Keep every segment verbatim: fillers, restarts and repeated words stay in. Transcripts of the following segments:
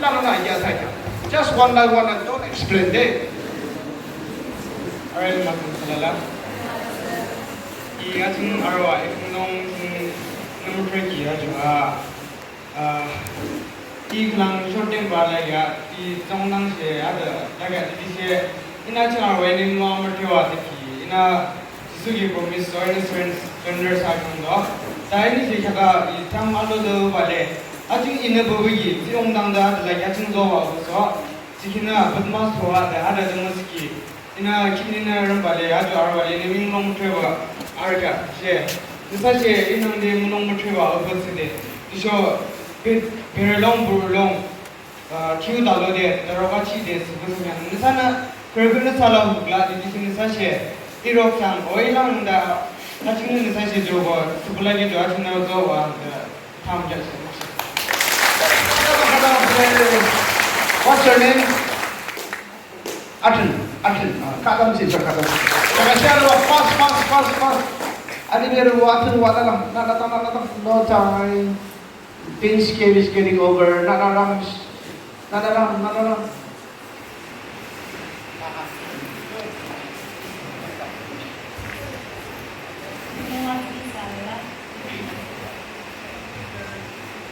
Lang na ya sa ya. Just one by one and don't explain de. Alright, makin salala. I ating arwa, i nung, nung, nung preki ya jua. Ah, i khülang short time ba la ya, i zong nang she, ada, la ya, di she, ina chang arwa, ina nung ma tiwa de ki, ina Jisu ki promise, so ina surrender, surrender sa chung do. Ta ina she kaka, i tam alo do ba le, ating ina bo bi ki, zi ong dang da, la ya chung do ba, so, zi kina, but mas ho, ada, ada, zong mas ki. Ina khihni nü rhimobale, ato arübale, nü mung lung müthriba arü kheak she. Nüsa she inangde mung lung müthriba abuh thsüde. Tüsho bit berülung burülung, ah, thiyu dalo de, daroga chide, süpü sümüyanü. Nüsanü kürkünü sala hukla, de, de, nüsa she. Irok sang, oi lang da, ta chingnü nüsa she jogo, süpü la ke jo, achingnü jogo, ah, da, tam ja she. What's your name? Atun, Atun, ah, kadam si, kadam si. Kakasya lo, fast, fast, fast, fast. Ani beru Atun wa dalam, na, na, na, na, na, no time. Things game is getting over. Na, na, na, na, na, na, na, na.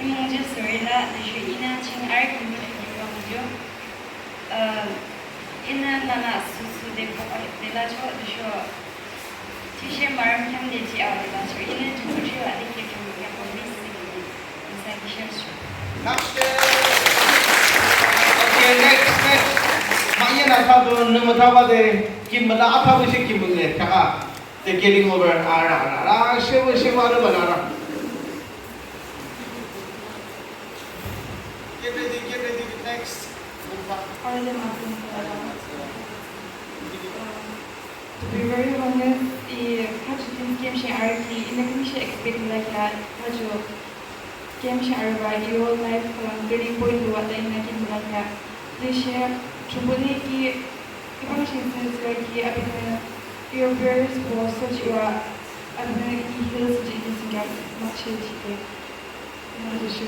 Imo ju Sorila, tüsho inü ching arü ki müthri ki wa ju. Uh, inü nana susu de papa de lacho, tüsho. Tüshe marüm khyam de ji a de lacho, inü ju müthri wa de ke khyam ya ko mis de de. Nüsa ki share sho. Okay, next, next. Mayen atha do, nü mütha ba de, kim müla atha bu shi kim müle, kaka. They're getting over. Ara, ara, ara. Shiva, Shiva, ara, ara, ara. Get ready, get ready. Next. Arale matin. To be very honest, i kachidin game shi arki, ina kini shi expect la kya, kacho. Game shi arüba, i whole life khülang turning point lo wa ta ina ki müla kya. Tüshe, chubuni ki, i pang shi sincere ki, abinü, your prayers bo sochiwa, abinü, i heal sochi, i singya, makshe chike. Ina tüshe.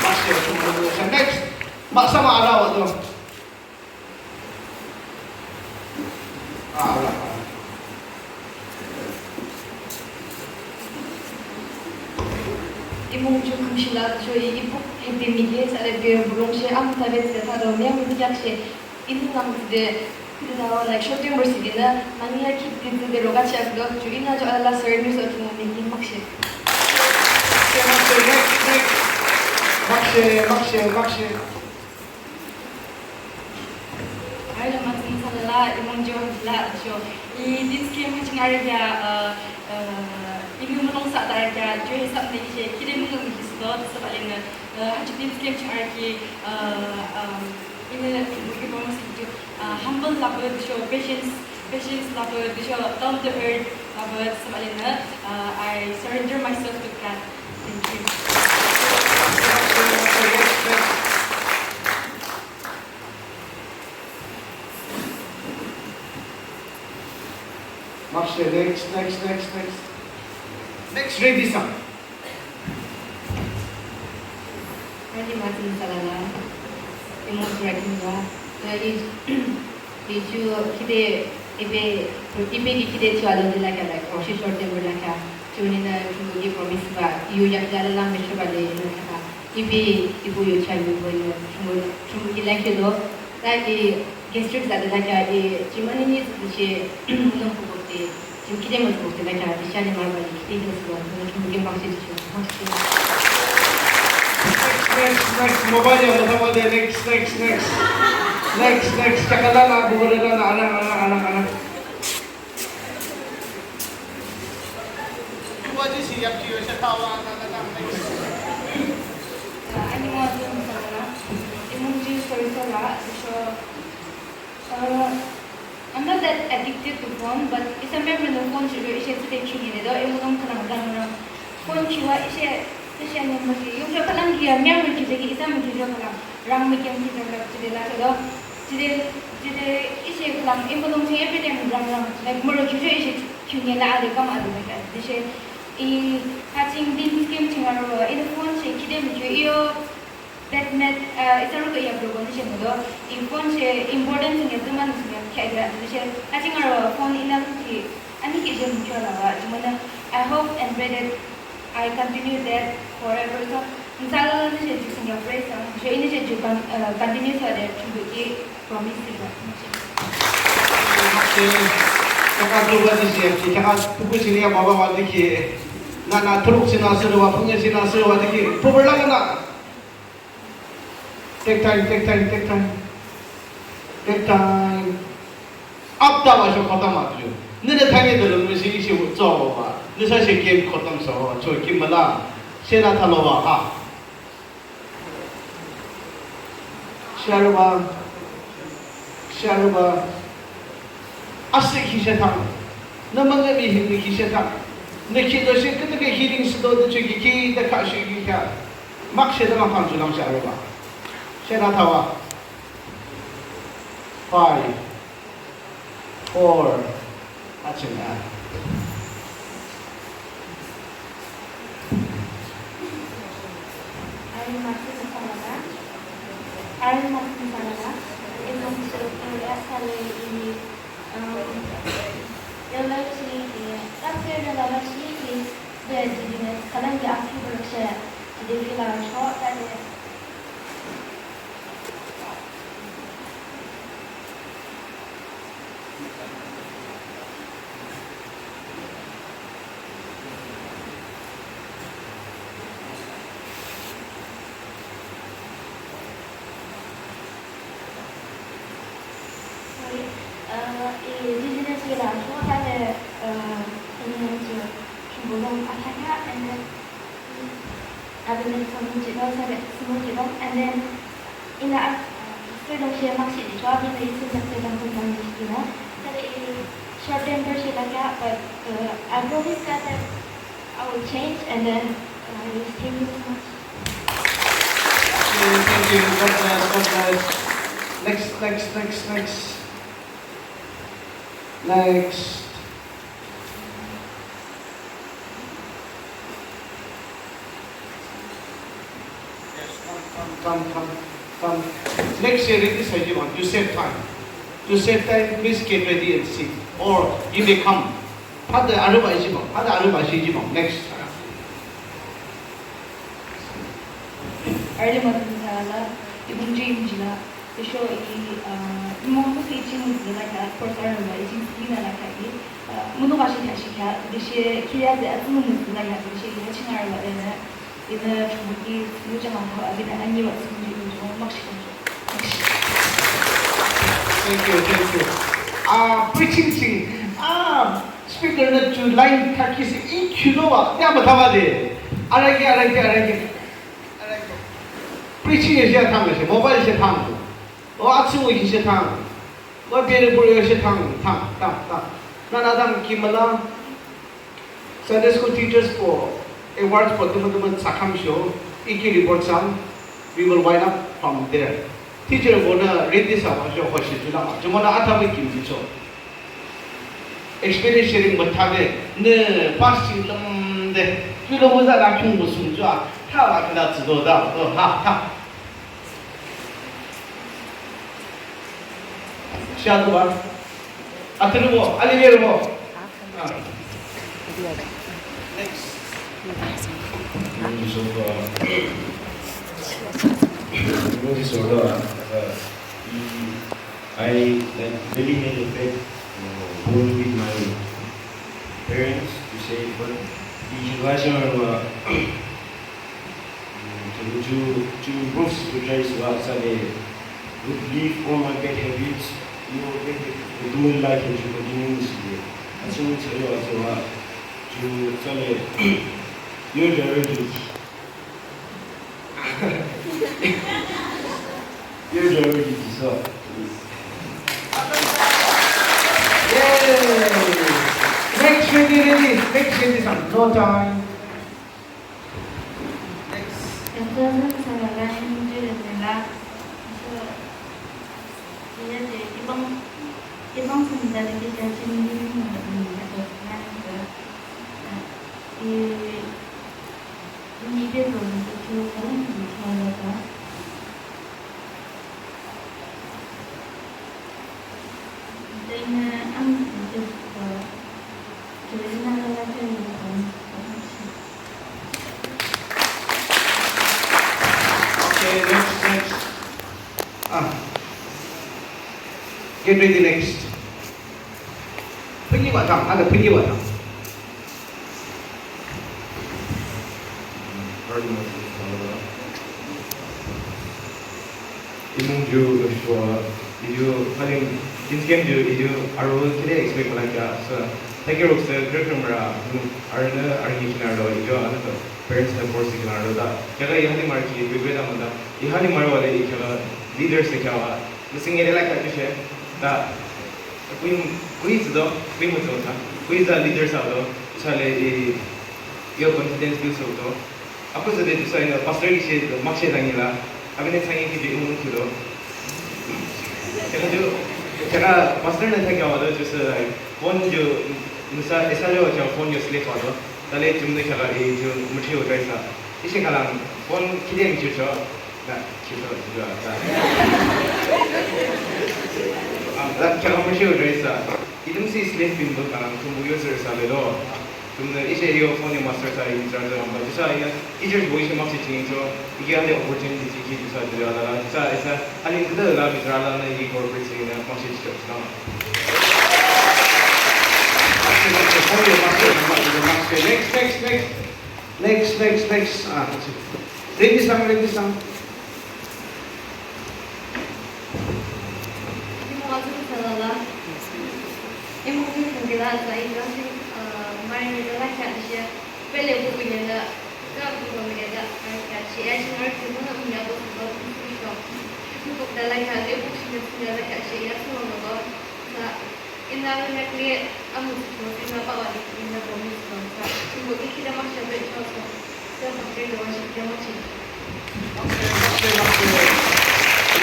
Makshe, next. Makshe ma ara wa to. Imung ju khümshila cho i ipuk hepimiki sale bir bulung she amüta betse thado miyam kyak she ini lang de de da like short term versi de na mania kik de de roga chak do ju ina jo ala surrender so tu miki makshe. Makshe, makshe, makshe. Arüla matin salala, imung ju la, sho. I, this game haching arü kya, uh, uh, imi mulong sa ta arü kya, jo hisap ne ishe, kide mulong mi histo, sa bale na, uh, hachi this game ching arü ki, uh, um, imi la, imi ki mulong si ju, uh, humble la bud, sho, patience, patience la bud, sho, down to earth la bud, sa bale na, uh, I surrender myself to God. Thank you. Makshe, next, next, next, next. Next, ready, sir. Ready, Martin Salala. Imung Dragon la. Ready. Di ju kide ibe, ibe ki kide ju alo de la kya la, koshish or temper la kya. Ju ni na ju ki promise ba, yu yak la la me shuba le la kya. Ibe, ibu yu cha yu bo yu, ju, ju ki la kya do. La ki gastric la de la kya, i, ji mani ni ji che, no ko ko de. Ju kide mo ko de la kya, di cha ni mar ba ni, kide mo ko, no ju ki ma che ju. Next, next, next, mobile ya, mobile ya, next, next, next. Next, next, chakala na, bubura na, ana, ana, ana, ana. Ibu aji si yap kiyo siya tawa, ana, ana, next. Ani mo aji mo sa na, imung ji sorry sa la, so, uh, I'm not that addicted to phone, but isa mem reno phone chujo ishe tsüde chingile do, emo nung khülang rang rang. Phone chuwa ishe, ishe nung masi, yung jo khülang kiya, mem reno chujagi isa mung chujo khülang, rang mükiyam kiya rang chujagi la do. Chide, chide ishe khülang, emo nung ching every time rang rang. Like, muro chujo ishe chingile ade kam ade like, ishe, i, kaching din scheme ching aro, in phone Yo, that met, uh, isa ruko ya program ni she mudo. I phone she important thing ya, tuma ni she ya kya ya, she, I think our phone ina ki, ani ki je mukyo la wa, jumana, I hope and pray that I continue that forever. So, misal ni she ju sing ya praise song, she ini she ju con-, uh, continue so that ju ki promise ni wa. Kaka tuba ni she, kaka tubu sini ya baba wa diki, na, na, turuk sina suru wa, punga sina suru wa diki, pubu la na. Take time, take time, take time. Take time. Apta wa sho khotam apju. Nene thani de lo misi isi wo tso wa. Nisa she game khotam so cho kim bala. Shena thalo wa ha. Sharwa. Sharwa. Ase ki she thang. Na manga mi hin ki she thang. Na ki do she kete ke healing se do de che ki ki da ka she ki ka. Mak she da ma phang ju lang sharwa. Shena thawa. Five, four, aching a. Arin masin salala, arin masin salala, ilong sila sale ini, um, ilong sini ini, tapir na lala sini ini, dia di dina salang dia aki berkse, di vila shot tadi. Sorry, uh, eh, dizziness ke la, so tale, uh, ini yang so, shungulong attack, and then Abinit samu jibang, sabe samu jibang, and then ina, uh, freedom share mak shi jwa, abinit isin jak jibang pun bang jibang. Sabe i short temper shi lagya, but, uh, I promise God that I will change, and then, uh, I will, thank you so much. Thank you, thank you. God bless, God bless. Next, next, next, next. Next. Yes, come, come, come, come, come. Next year, ready, sir, you want. You save time. You save time, please get ready and sit. Or you may come. Hade aruba ijima, hade aruba shi ijima. Next. Arli matin sala, ibung jim jila. Tüsho i, ah, imung kusi i ching müzü lakha, course arüla, i ching siki na lakha i, ah, munu kashi kya shikya, tüshe kiriya de atsu müzü lakha, tüshe i ching arüla dene, ine chumuki, muja mangko, abine anyi wa tsumuji, muja mak shikya. Thank you, thank you. Ah, preaching ching, ah, speaker na ju line thaki se, i kilo wa, ya ma thawa de. Aragi, aragi, aragi. Preaching ye she thang she, mobile she thang. O atsu ye she thang. O bere bere ye she thang, thang, thang, thang. Na na dang ki mala. Sunday school teachers ko awards ko tuma tuma sakam sho, iki report sang. We will wind up from there. Teacher ko na ready sa wa sho ho shi tula ma. Jumana ata mi kim ji cho. Experience sharing müthade, nü pastor lümde, kiulong müza la kyung müsung jua, tha la kena tsüdo da, o, ha, ha. Shia tu ba. Atürü bo, ali ver bo. Ah. Next. This is, uh, this is, uh, uh, I, like, really had a bad, uh, bond with my parents to say, but the situation, uh, mm, to, to, to improve spiritual life, so I would leave all my bad habits, you know, bad habits, and do it like and to continue this way. That's what I tell you, so, uh, to, so, uh, you're the ready. You're the ready, so. Yay! Next, ready, ready. Next, ready, son. No time. Next. Entonces, se me va a ir la, so, y ya te, y vamos, y vamos a mandar que ya tiene un niño, y, y, Okay, next, next. Ah. Get ready, next. Phünyi wa thang, ada phünyi wa thang. Imung ju, uh, iju, halim, inskem ju, iju, aro, kide expect malaka, so, thank you, Roxy, great camera, aro na, aro ni kinaro, iju, ano to, parents na force kinaro da, kaya i halim arki, regret amanda, i halim aro wale, i kaya, leaders kaya wa, missing area like that, da, Kui, kui züdo, kui müdo ta. Kui za leader sa do, chale i, yo confidence build so do. Ako züde ju sa ina pastor ki she do, mak she dangi la. Abi ne changi ki ju imu ki do. Kaya ju, kaya pastor ne thank you do, just like, phone ju, nisa, isa jo kaya phone yo slip do. Tale jum ne kaya i ju muthi ho dai sa. Ishe kaya phone ki de mi ju cho. Na, chito, chito, na. Ah, na, kaya kami chito, sa. Itum si slave bin do kanang, tum bu user sa le do. Tum na, ishe yo phone yo master sa, in charge of, but sa, ina, teacher bu ishe mak si ching cho, ike ande opportunity si ki sa, sa, sa, sa, ani kuda la, mitra la, na, i corporate si, na, mak si chito, na. Phone yo master, na, mak si, mak si, next, next, next. Next, next, next. Ah, ready sang, ready sang. Imu azung salala. Imu azung salala, sa imu azung, uh, mari ni dala kya dishe. Pele bu kunya na, ka bu kunya na, ka kya dishe. Ya shi ngar kunya na, kunya bu kunya bu kunya. Bu dala kya, le bu kunya kunya dala kya dishe. Ya su na ba. Sa Ina nang yakli amu sipho sina bawa di ina bomi sipho sa. Sipho di kida maksha be choso. Sa maksha di washi kida maksha.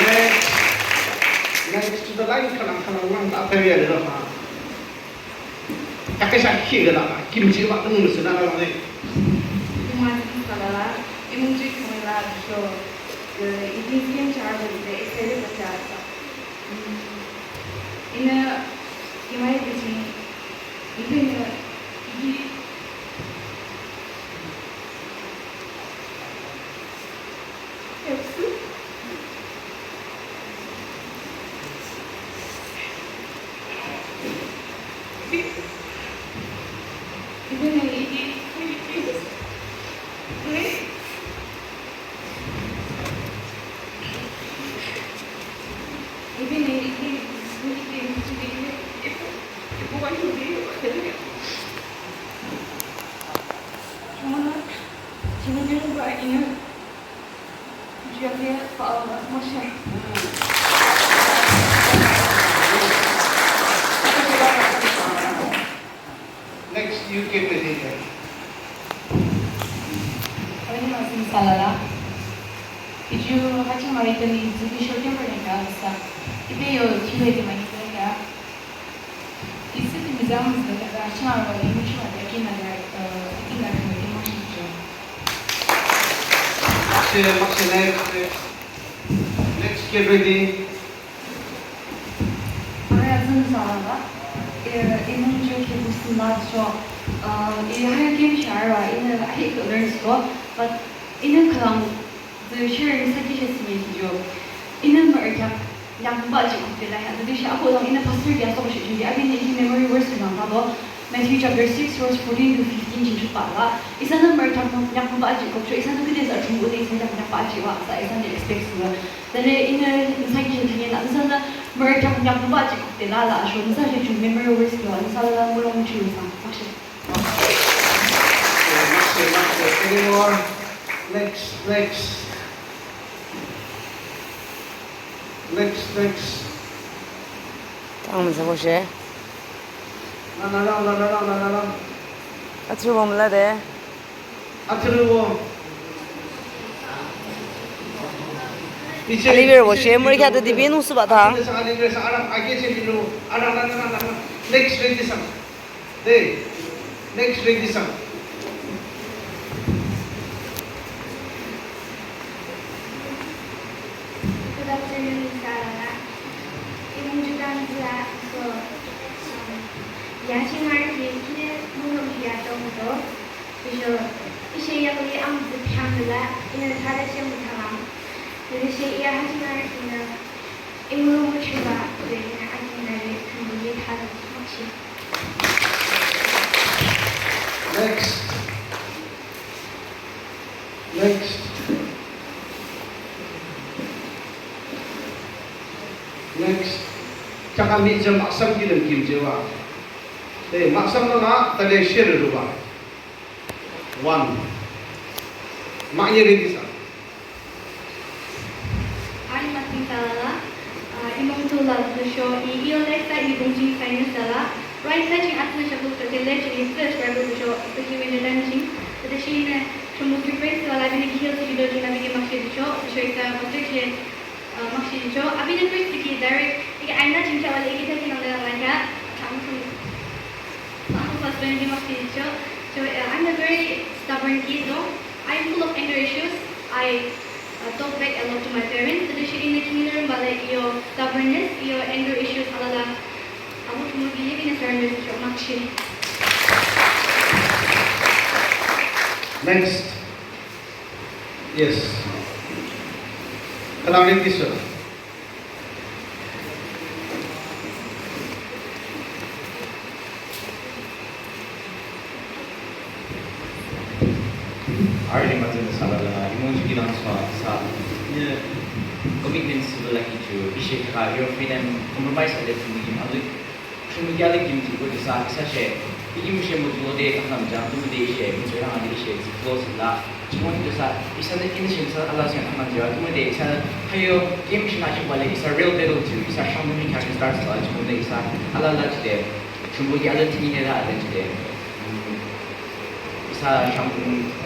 Next. Next to the line, kalang kalang lang ta pe ya de ha. Takasha ki gala kimchi ba tung sina la ne. Imu azung salala, imu azung kumela sho. Imu azung char de ese de bachasa. Ina, ina, ina, ina, ina, Next, you can ready there. Imu azung salala. Iju hachimari tani zuni shotyang rani ka sa. Ipe yo kiwe di mani ka. Isi di mizam zuni ka hachimari wali muchi wali aki na ya, uh, aki na ya muchi jo. Makshe, makshe, next, next. Next, get ready. Imu azung salala, eh, imu azung ke busun la cho, eh, i haya game shara, ina haya learn so, but ina kalang the sharing saki she simi jo. Ina mer kya, yang ba ji kuk de la ya, the shi ako lang ina pastor ya so shi ji, abi ni memory verse kalang ba do. Matthew chapter six, verse fourteen to fifteen ji shi pa la. Isa na mer kya, yang ba ji kuk cho, isa na kide sa chu de, isa yang ba ji wa, sa isa na expect so. Tale ina nüsa ki jin thanye na, nüsa na mürü kyak nyak ba ji kuk de la la, asho nüsa ki jin memory verse ki wa, nüsa la la mürü mu chi nüsa. Makshe. Makshe, makshe. Any more? Next, next. Next, next. Tamam, sa ko she. Na, na, na. Athrübo müla de. Athrübo. Aliber bo she mürü kya de dibin usu ba tha. Next ready sang. De. Next ready sang. Ya ching arü ki kine mulong ki ya tong to. Tüsho ishe yakli amütsü piyang la, inü thade she müthalang. Tüshe ya ha ching arü kinü imulong müchula, tüshe inü akinü le kümbuye thade makshe. Next. Next. Next. Chaka mi je maksam kilim kim je wa. Te maksam na la, tade share ruwa. One. Manye ready sa. Ani matin salala, ah, imong tula lusho, i io lesa i bungji sainus sala, right side ching atna shakul kate left ching i first right lusho, especially when you're dancing, kate shi ne, shumu ki praise sala, bini ki heels ki do ching na bini makshi lusho, lusho ika, lusho ki, ah, makshi lusho, abini praise ki direct, ika aina ching cha wale, ika taki nang lang lang ya, chang ching. Ang first when bini makshi lusho, so, uh, I'm a very stubborn kid though, I'm full of anger issues, I Uh, talk back a lot to my parents. Tüshe inü kingaürü bale iyo stubbornness, iyo anger issues alala. Abu tumu ki yebine surrender to makshe. Next. Yes. Kalang rin kiso. Arü ni matin salala, imong ju kilang sa, sa, ne, commitments laki ju, ishe ka, your freedom, compromise ale ju ni kim alu, ju ni yale kim ju ko sa, sa she, ikim she mo ju de, kanam jam, tu de ishe, mo ju lang de ishe, close la, ju mo ju sa, isa ne kim she sa, ala she kanam jam, tu de isa, hayo, kim she na ju bale, isa real battle ju, isa shang ni ka start sa, ju de isa, alala ju de, ju mo yale ju ni la de ju de. Isa shang,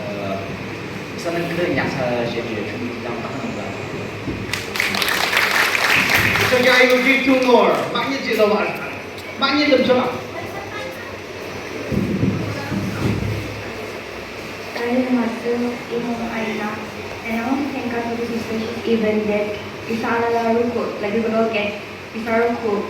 uh, isa nang kede nyasa she she shang tang nang la. So yeah, I will give two more. Manye ji lo wa. Manye dem chola. I am Master Imo Aina, and I want to thank God for this special event that isa alala ruko, like, we could all get isa ruko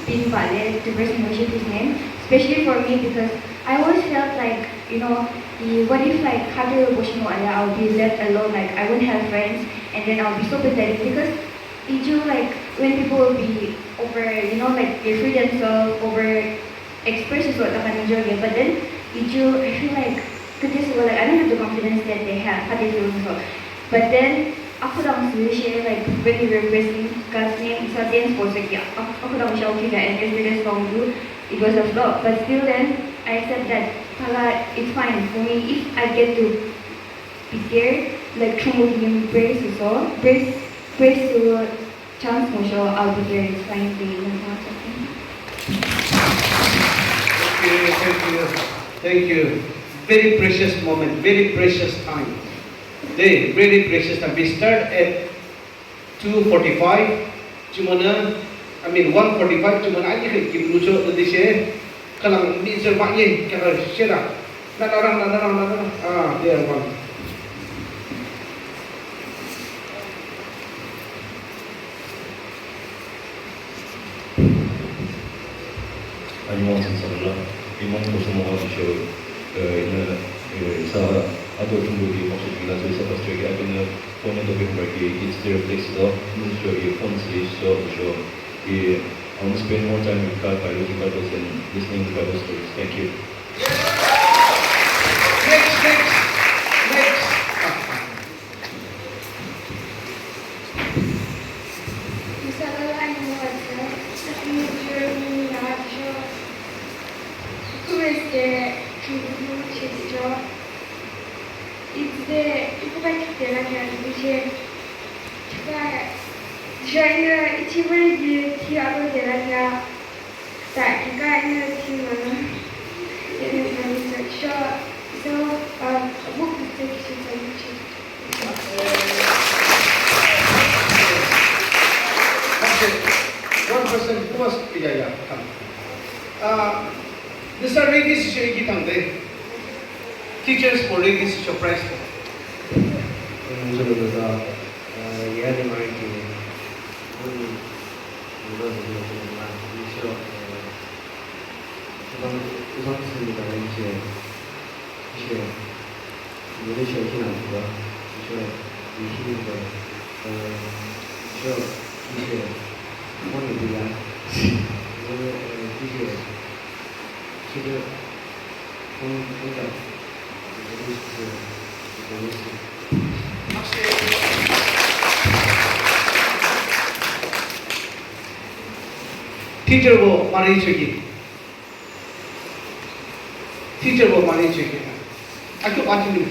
being valid to praise and worship His name, especially for me because I always felt like, you know, the, what if, like, hadu boshino aya, I'll be left alone, like, I won't have friends, and then I'll be so pathetic because iju, like, when people will be over, you know, like, they free themselves, over express is what I can enjoy, but then iju, I feel like, could this, like, I don't have the confidence that they have, how they feel so. But then, aku dang solution, like, when we were praising God's name, it's a dance for like, yeah, aku, aku dang shout it, and yesterday song too, it was a flop. But still then, I accept that, Pala, it's fine for me if I get to be there, like, Chungo Kim praise so, praise, praise to chance mo sho, I'll be there, it's fine, they don't want to. Thank you, thank you, thank you. Very precious moment, very precious time. Day, very precious time. We start at two forty-five. Jumonü, I mean, one forty-five. Jumonü, I think, kim lucho, the dish. Kalang, mi sir, ma ye, kaya, shera. Na, na, na, na, na, na, na. Ah, there one. Ani mo sin sabla, imong ko sumo ko sho, eh, ina, eh, sa, ato tumbu di mo sho di la so sa pastor ki ato na, phone to bi mo ki, it's their place to, mo sho ki phone si sho, sho ki, I want to spend more time with God by reading Bibles and listening to Bible stories. Thank you. Next, next, next. Isa alala ani mo atsa, ani mo juro ni ni na jo. Kuwes ke, kuwes ke jo. Itse, ipuka kite la kya, ipuche. Ipuka, jo ina, ichi bari ki, ki alo de la kya. Ta, kika ina, ki mana. Ina, ina, ina, jo, so, um, a book is taken from YouTube. Okay. One person who was, yeah, yeah, come. Uh, this are ready to show you. Teachers for ready to show prize for. Um, so, uh, yeah, the marriage, um, you know, the, the, the, the, the, the, the, the, Uzang, uzang sini da ne she, she, Indonesia kina ba, she, ihi ba, eh, she, she, mo ni bi ya, mo ni, eh, she, she, she, mo ni bi ya, Indonesia, Indonesia. Teacher bo mari cheki. Teacher bo mari cheki. Aku ati ni.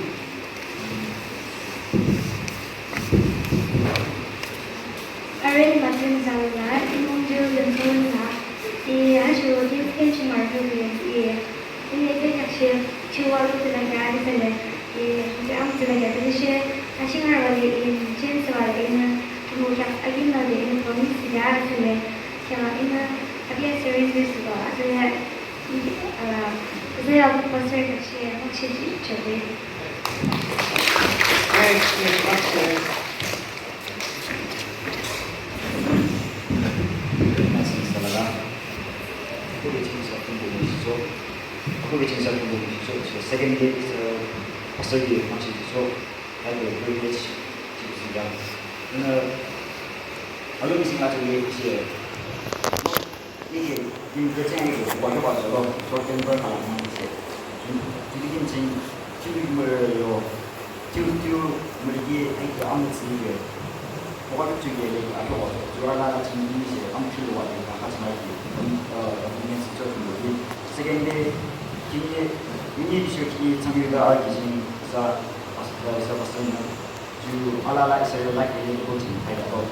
Are matin zala, imong ju lensong la. I asu di kenchi marju di. I, i ne ke kashi, chiwa lo tila ka di tele. I, ke am tila ka di she, ashi ngar wali in, chen sa wali in, mo ka agin wali in, promise ya tele. Kaya ina, abi a serious ba, atele, ah, saya pastor kashi, mo shi ji, chebe. Next, next, next. Masin salaga. Ako ke ching sa tumbo ni so. Ako ke ching sa tumbo ni so. So second day is, uh, pastor day masin so. Like a privilege to be done. Ina, alo missing out on the year. Neke, in the same way, what about the Lord? Lord, then burn our minds. Jibikin ching, jibikin mura yo, jiu jiu mura ye, and the amits neke. What to get it? I thought, you are not a ching, you say, I'm true what you have my view. Uh, the next church will be. Second day, kini, ini bisa kini sambil da agi jing sa, sa, sa, sa, ju alala isa yo like ini ko jing hai da ko.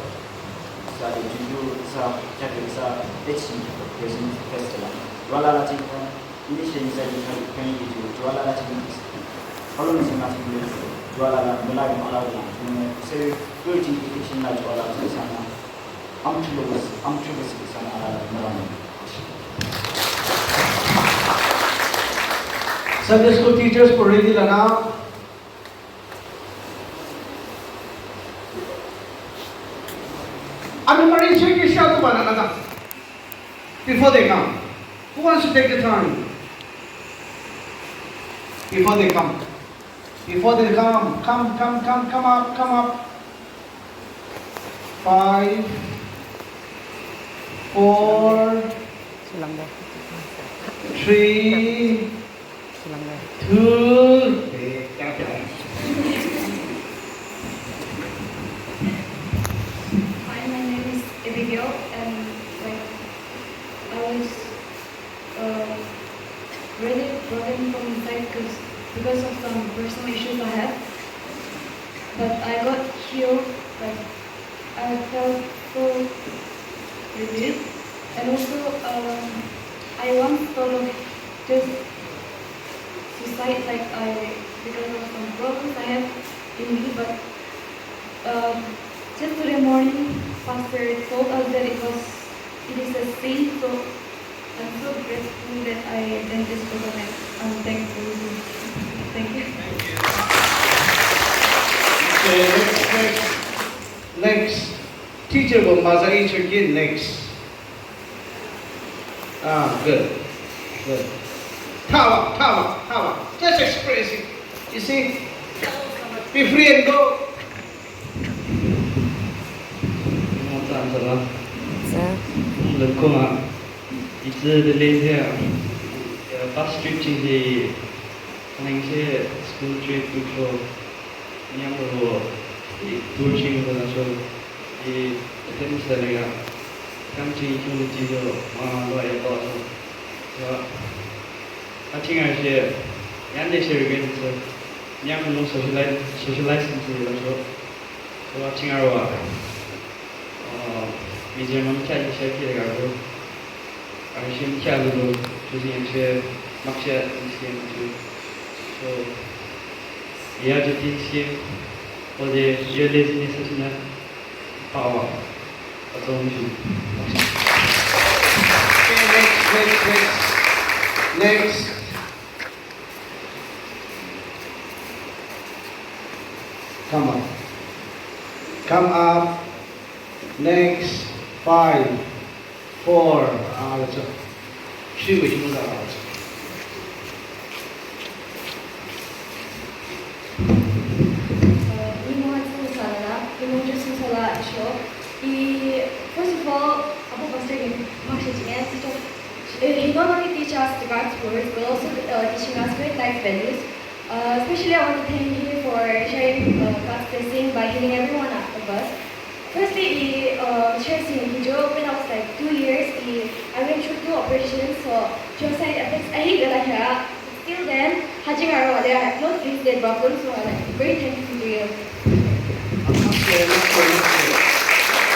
Sa de ju ju sa, kya ke sa, echi, present festival. Ju alala jing, ini shen sa jing sa, kani ju, ju alala jing. Kalau ni jing na jing, ju alala, mulai alala, ini se, ko jing, ini jing na ju alala jing sa na. Sunday school teachers ko ready lah na. Ato mari cheki sha to bana na. Before they come, who wants to take the time? Before they come. Before they come, come, come, come, come up, come up. Five, four, three, two. Hi, my name is Abigail, and, like, I was um, really broken from inside 'cause, because of some personal issues I have. But I got healed, like, I felt so relieved. And also, um, I once thought of just suicide, like, I, because of some problems I have in me, but, um, just today morning, Pastor told us that it was, it is a sin, so I'm so grateful that I attend this program. I'm thankful. Thank you. Okay, next, next, next. Teacher ko maza teacher ki next. Ah, good. Good. Thawa, thawa, thawa. Just express it. You see? Be free and go. Sa. Lukuma. It's the lazy. First trip ching the, nang se school trip to show. Nyamro, i, tour ching the show. I, attend sa ya. Kam ching ching the show. Ma lo ya to show. So, I think I share. Yan de share again so. Nyamro socialize, socialize the show. So, I think I wa. Uh, mi je mam cha ni share ki ga go. Arshim kya ludo, choosing and share, maksha and share to. So, yeah, just in share, or the year laziness is not power. That's all we should. Okay, next, next, next. Next. Come up. Come up. Next. Five. Four. Ah, that's a. Three, which one are out? Uh, he not only teach us the God's words, but also, uh, teaching us great life values. Uh, especially, I want to thank him for sharing, uh, God's blessing by healing every one of us. Firstly, he, uh, shares in video when I was, like, two years. He, I went through two operations, so two side effects. I hate that I have. Till then, hajing aro, I have not faced that problem, so I'm, like, very thankful to you.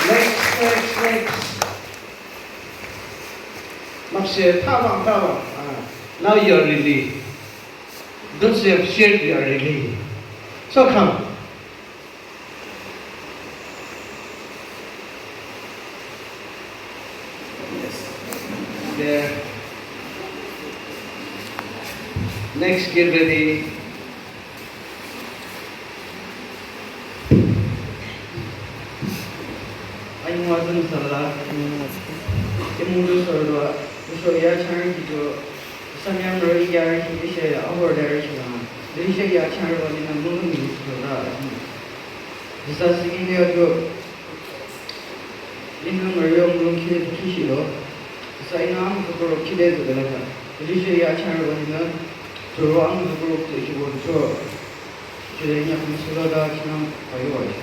Next, next, next. Makshe, tawang, tawang. Ah, now you are ready. Those who have shared, you are ready. So come. Yes. There. Next, get ready. Ayung wazan sala, ayung wazan. Kemuru sorwa, uso ya chang kijo, samyang ro ya ri kijo ya, ahor dari chang. Dari ya chang ro ni na mulu ni sorwa. Bisa sigi ni ajo. Inang aryo mulong kile tu kishilo. Sa inang zukuro kile tu dalaka. Elisha ya char wani na. Turo ang zukuro kile kibo tu. Chile nya kung sulo da kinang ayo ayo.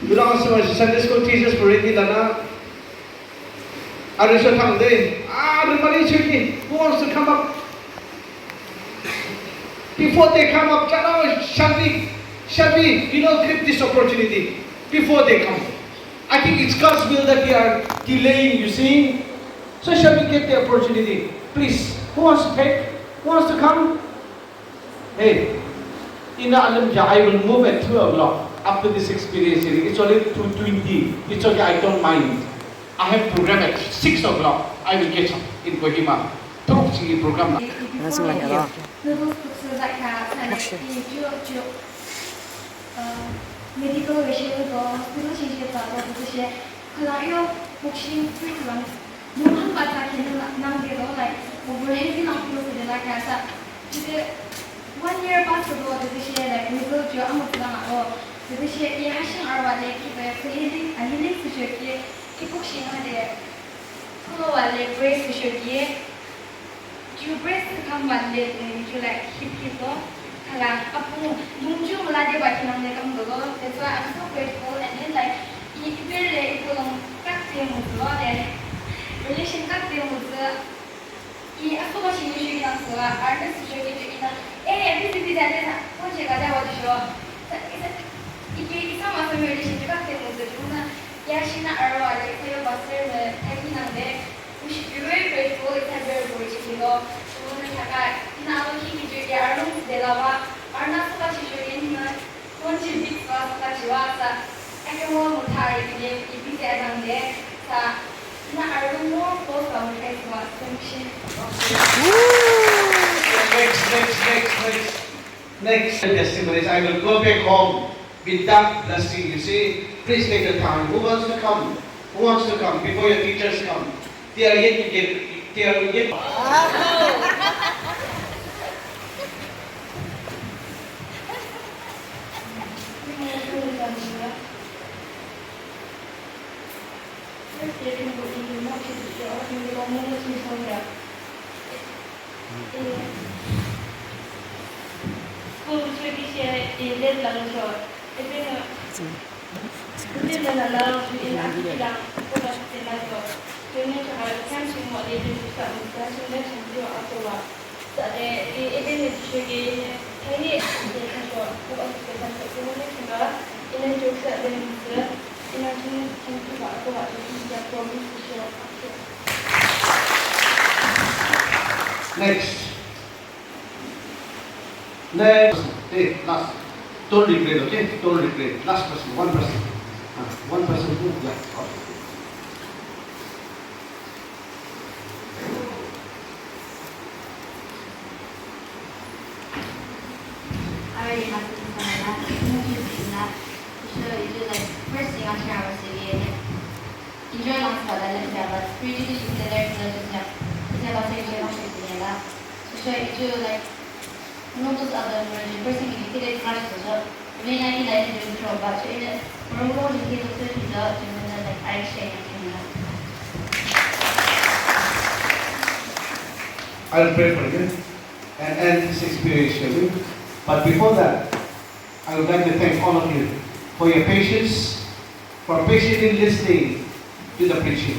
Bilang semua Sunday school teachers for ini dana. Arü shothang de, arü mari shoki, who wants to come up? Before they come up, jana, shall we, shall we, you know, grab this opportunity before they come? I think it's God's will that they are delaying, you see. So shall we get the opportunity? Please, who wants to take? Who wants to come? Hey, in the Alam, I will move at two o'clock. After this experience, it's only two twenty. It's okay, I don't mind. I have program at six o'clock. I will get some in Kohima. Thuruk ching program na. Noodles cook sa ka sa na i ju ju. Uh, medical ratio to, hospital change to, to, to, to, kala yo, boxing, free lang. Munghan ba ta kina nang de lo, like, over heavy lang feel sa de la ka sa. Jide one year pass to do, jide she, like, result jo amo sa lang o. Jide she, ye hashing arwa le ki ba, so healing, a healing sa jo ki, ki boxing ha de. Kono wa le brace sa jo ki. Ju brace sa kam wa le, eh, ju, like, hip hip lo. Kala, apu, mungju mala de ba kinang de kam do lo. That's why I'm so grateful. And then, like, i, i pere le, i kolong kak de mu lo de. Relation kak de mu lo. I aso ba shi ni shi yang so la, artist shi ni shi na. Eh, busy busy ade na. Ko je ga da wa de sho. Sa, i sa, i ke, i sa ma sa relation kak de mu lo. Ju na, ya shi na arwa de, sa yo ba ser me, ta ki nang de. We should be very grateful. It's a very good thing, you know. So, we wanna talk about, you know, our King Julia, our rooms de lava, our not so much is really, you know, contribute to us, but you are, so, I can want to tell you, you know, if you say, I don't know, so, you know, our room more close to our place was function. Next, next, next, next. Next testimonies, I will go back home with that blessing, you see. Please take your time. Who wants to come? Who wants to come before your teachers come? They are yet to get, they are yet. School chhuri she, eh, late lang cho. Ete na, ete na na lang, in aki lang, ko ba te na cho. Chhuri cho ha, kan chhuri mo le, chhuri sa, kan chhuri na chhuri cho ako wa. Sa de, eh, ete na chhuri ke, thani, eh, ka cho, ko ba te na cho, ko na chhuri ba, ina chhuri sa de ni sa, ina chhuri, chhuri ba ako wa, chhuri sa promise cho, ako. Next. Next. Hey, last. Don't regret, okay? Don't regret. Last person, one person. Ah, one person who, yeah, okay. Already has been said that. Sure, you do like first thing I share was the Enjoy lang sa da lem ja, but free education center is just, yeah. It's about same, same, same, yeah. So, so, you do, like, no, those other version, person can get it, class, so, so, I mean, I mean, like, you do, but, so, in a, for a long, you get to, to, to, to, like, I share my opinion. I'll pray for you and end this experience for you. But before that, I would like to thank all of you for your patience, for patiently listening to the preaching.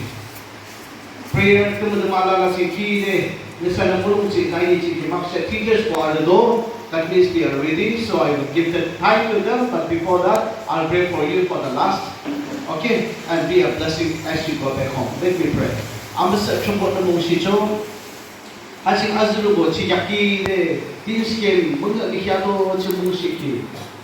Prayer tümütüm alala ching kide, nüsanü mulong ching, nü ching ki makshe teachers ko arüdo, that means they are ready, so I will give the time to them, but before that, I'll pray for you for the last, okay, and be a blessing as you go back home. Let me pray. Amüsüh Thrünpuhnü mungshichoh, ha ching azürübo ching yakide, teens camp müngühmühi ato ching mungshihkhi.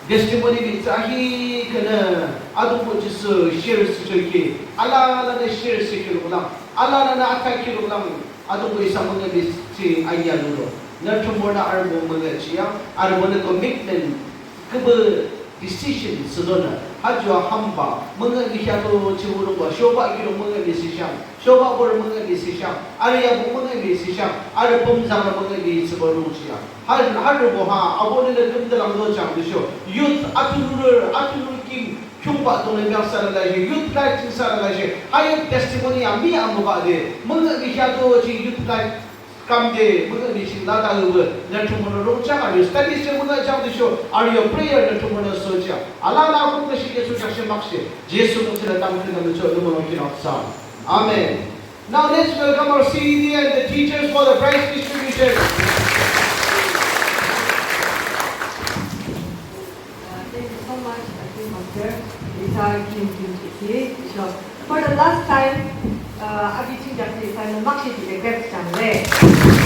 Testimony mihtsü ahihkhühnü Atungpuh Jisu share thsüchoki, alalanü share thsükhiruklang, alalanü athakiruklang, Atungpuh isa müngühmühi ching aya ludo. Nü Thrünpuhnü arübo müngühjihang, arübonü commitment küpü decision thsüdonü, ha ju a hamba müngühmühi ato ching wurungba, shobah kiulong müngühmühi thsüshang, shobah borü müngühmühi thsüshang, arü yapü müngühmühi thsüshang, arü pümzangrü müngühmühi thsüba rungshihang. Har, harübo ha abonü lü lümdelangdo chang tüsho, youth athururü, athururü kim khiungbah donü biang thsarü lashe, youth life ching thsarü lashe, ha youth testimony a mi amübah de, müngühmühi ato ching youth life kamde müngühmühi ching lade arübo nü Thrünpuhnü rungchang, arü studies ching müngühjihang tüsho, arü yo prayer nü Thrünpuhnü sochang. Alala akuk nü shikhe sochang she makshe, Jisu mung chingnü tamkhüntamnüchoh, nü mulong kinü atsang. Amen. Now let's welcome our C E D and the teachers for the prize distribution. Uh, thank you so much, I think, Pastor. Isa kim kim chiki. So, for the last time, uh, api ching jang isa nü makshe ki grab chang le.